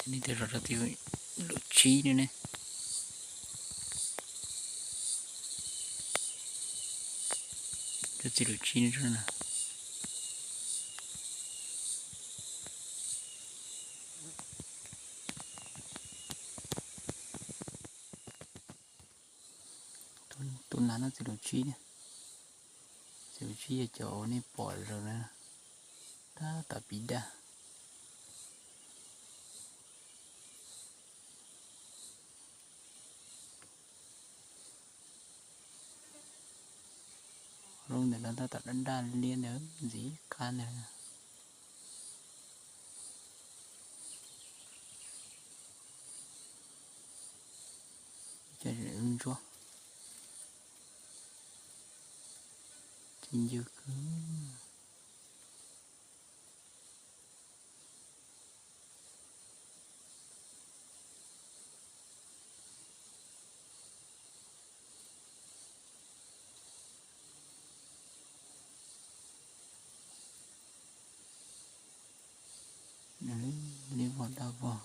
Nws twb zov rau txiv lub tsib no ne. Rau txiv lub tsib no na. Tus nas no txiv lub tsib ne. Txiv lub tsib yog cov uas nej pom zaum no na. Tab tom pib daj. Lub ntawm no tab tom daj daj liab ntawd ntxiv qab ntawd. Cov ntsuab tsis ncw kawg. Li vog daj vog.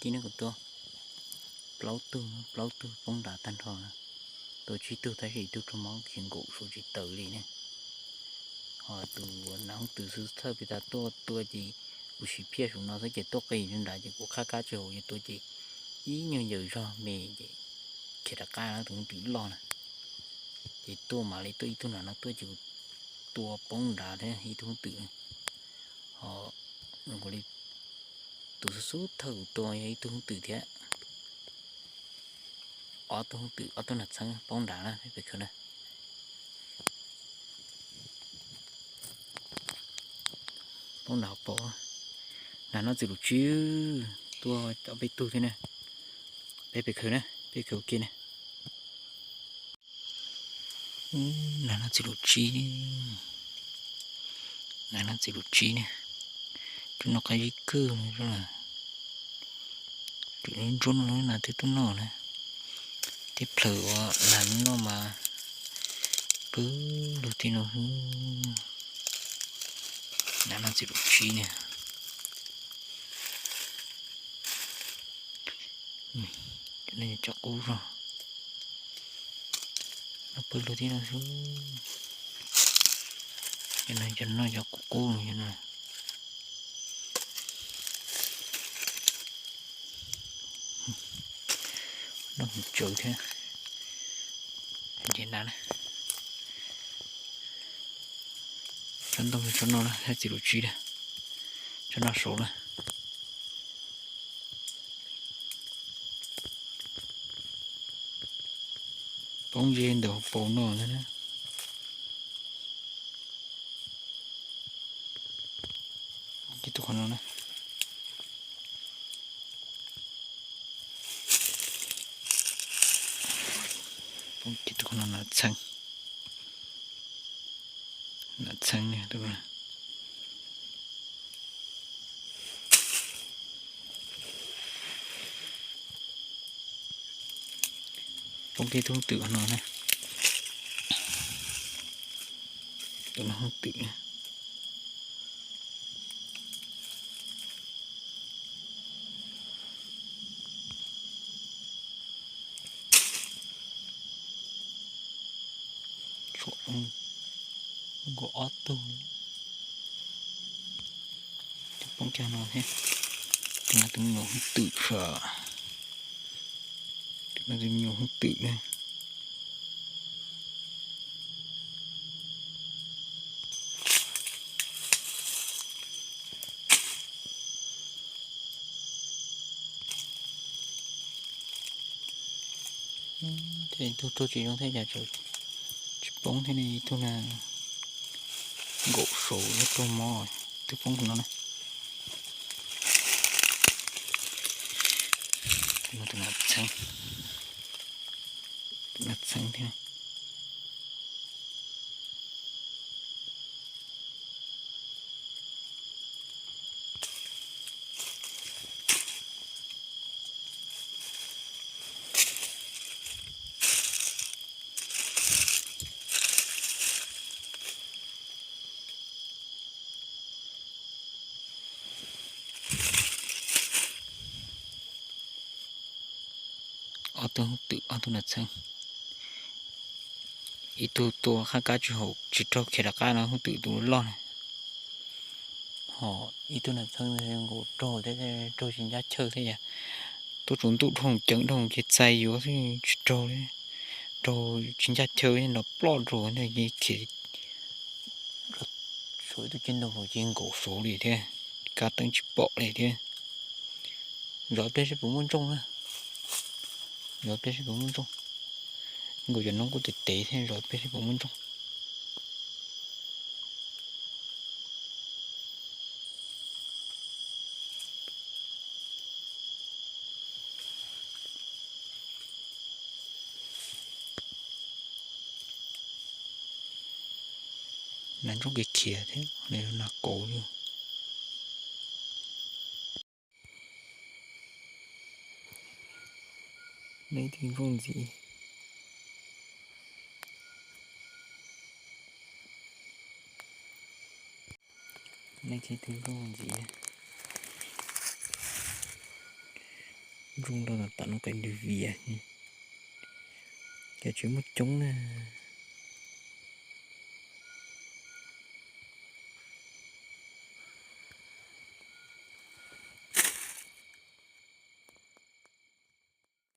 ci ne, kuv tua plaub tug, plaub tug poob nrad tag nrho. Tua tsib tug tab sis ib tug raug mob khiav nkaum saum tsis taus li ne. Ho tus nas hooj twm xwb thawj pis tas tuaj tua ces kuv sim phiaj saum no xwb ces tuaj qis nrad ces kuv qhab kab tsis haum ces tua ces ib nyuag ncaws zog me ces khiav rov qab na, tus hooj twm loj na. Ces tuaj mam li tuaj ib tug nas no tuaj ces kuv tua poob nrad thiab ib tug hooj twm. Ho kuv li tus xub xub thawj kuv tua yog ib tug hooj twm thiab. Ob tug hooj twm ob tug nas txheeb poob nrad na peb pem khaws na. Poob nrad hauv paus. Nas noj txiv lus tsib tuaj ob peb tug thiab na. Peb pem khaws na, peb khaws ua ke na. Nas noj txiv lus tsib, nas noj txiv lus tsib ne. Tub noj qab zib kawg, tub ntsuab no nas twb tub noj na. Tej plhaws uas nas noj mas pw lug tib no. Nas noj txiv lus tsib ne. Cov qub zog no pw lug tib no xwb. Cov no cov noj cov qub qub no. Noj hwv tsawv thiab. Ces na, tsob ntoo tsob no na, txiv lus tsib na, tsob no saud na. Poob ze ntawm hauv paus no na. Ces tus qhov no na. Poob ces tus qhov no nas txheeb. Nas txheeb tus no. Poob kiag tug hooj twm no na. Tus no hooj twm na. Tshuav nkaus ob tug, poob kiag no thiab. Tus no tus me nyuam hooj twm sas, tus no tus me nyuam hooj twm ne. Ib tug raug tsis zoo thiab cas tsis poob thiab ne, ib tug na nkaum saud raug mob, twb poob no na. Tus no tus nas txheeb, tus nas txheeb thiab. Ob tug hooj twm ob tug nas txheeb, ib tug tua qhab kab tsis haum tsis raug khiav rov qab no, hooj twm tus loj na. Ho ib tug nas txheeb nkaus raug thiab, raug tsis ncaj chaw thiab yom. Tuaj tsaus ntuj dhau ceev dhau ces txais yuav xwb tsis raug li, raug tsis ncaj chaw nrov ploj rau ntag ces khiav. Suav ib tug ceg ntoo ces nkaum saud li thiab, kav teeb tsis pom li thiab. Zov pliag seb puas muaj ntsooj na, zov pliag seb puas muaj ntsooj. Nkaus cov noob kuj tes tes thiab, zov pliag seb puas muaj ntsooj. Nas ntsooj kiag khiav thiab, nas kauv li. Nej tig nplooj ntxiv. Nej tig nplooj ntxiv. Zoo rau tom tom no qe nws vias, cas tsis muaj coob na.